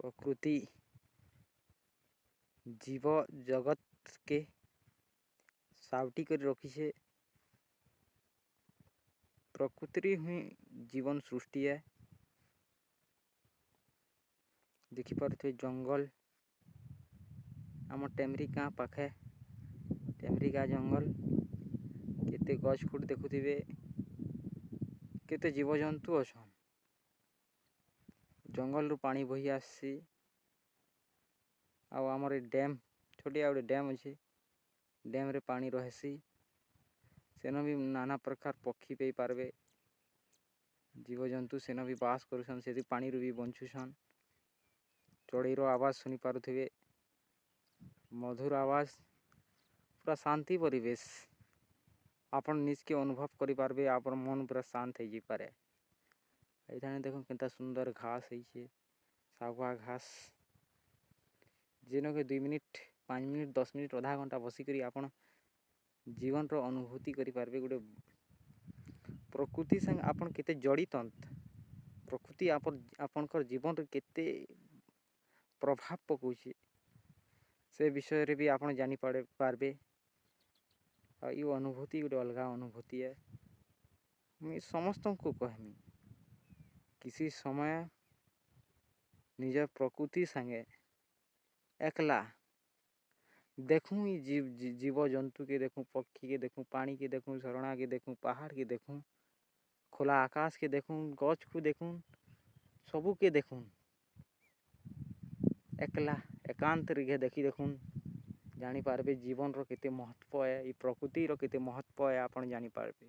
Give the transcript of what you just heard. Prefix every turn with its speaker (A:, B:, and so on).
A: ପ୍ରକୃତି ଜୀବ ଜଗତକେ ସାଉଟି କରି ରଖିଛେ। ପ୍ରକୃତିରେ ହିଁ ଜୀବନ ସୃଷ୍ଟି ଏ। ଦେଖିପାରୁଥିବେ ଜଙ୍ଗଲ, ଆମ ଟେମରି ଗାଁ ପାଖେ ଟେମରି ଗାଁ ଜଙ୍ଗଲ। କେତେ ଗଛ ଖୁଟ ଦେଖୁଥିବେ, କେତେ ଜୀବଜନ୍ତୁ ଅଛନ୍। ଜଙ୍ଗଲରୁ ପାଣି ବୋହି ଆସସି। ଆଉ ଆମର ଏ ଡ୍ୟାମ୍, ଛୋଟିଆ ଗୋଟେ ଡ୍ୟାମ୍ ଅଛି, ଡ୍ୟାମ୍ରେ ପାଣି ରହେସି। ସେନ ବି ନାନା ପ୍ରକାର ପକ୍ଷୀ ପାଇପାରବେ, ଜୀବଜନ୍ତୁ ସେନ ବି ବାସ କରୁଛନ୍, ସେଥି ପାଣିରୁ ବି ବଞ୍ଚୁଛନ୍। ଚଢ଼େଇର ଆବାଜ ଶୁଣି ପାରୁଥିବେ, ମଧୁର ଆବାଜ, ପୁରା ଶାନ୍ତି ପରିବେଶ। ଆପଣ ନିଜକେ ଅନୁଭବ କରିପାରବେ, ଆପଣ ମନ ପୁରା ଶାନ୍ତ ହେଇଯାଇପାରେ। ଏଇଥାନେ ଦେଖୁନ୍ କେନ୍ତା ସୁନ୍ଦର ଘାସ ହେଇଛେ, ଶାଗୁଆ ଘାସ, ଯେନକେ 2 ମିନିଟ୍, 5 ମିନିଟ୍, 10 ମିନିଟ୍, ଅଧା ଘଣ୍ଟା ବସିକରି ଆପଣ ଜୀବନର ଅନୁଭୂତି କରିପାରିବେ। ଗୋଟେ ପ୍ରକୃତି ସାଙ୍ଗେ ଆପଣ କେତେ ଜଡ଼ିତନ୍ତ, ପ୍ରକୃତି ଆପଣଙ୍କର ଜୀବନରେ କେତେ ପ୍ରଭାବ ପକଉଛି, ସେ ବିଷୟରେ ବି ଆପଣ ଜାଣି ପାରବେ। ଆଉ ଇ ଅନୁଭୂତି ଗୋଟେ ଅଲଗା ଅନୁଭୂତି ଏ। ମୁଇଁ ସମସ୍ତଙ୍କୁ କହେମି, କିଛି ସମୟ ନିଜ ପ୍ରକୃତି ସାଙ୍ଗେ ଏକଲା ଦେଖୁଁ, ଇ ଜୀବଜନ୍ତୁକେ ଦେଖୁଁ, ପକ୍ଷୀକେ ଦେଖୁଁ, ପାଣିକେ ଦେଖୁଁ, ଝରଣାକେ ଦେଖୁଁ, ପାହାଡ଼କେ ଦେଖୁଁ, ଖୋଲା ଆକାଶକେ ଦେଖୁଁ, ଗଛକୁ ଦେଖୁଁ, ସବୁକେ ଦେଖୁଁ। ଏକଲା ଏକାନ୍ତରେ ଦେଖି ଦେଖୁନ୍, ଜାଣିପାରବେ ଜୀବନର କେତେ ମହତ୍ଵ ଏ, ଇ ପ୍ରକୃତିର କେତେ ମହତ୍ଵ ଏ ଆପଣ ଜାଣିପାରବେ।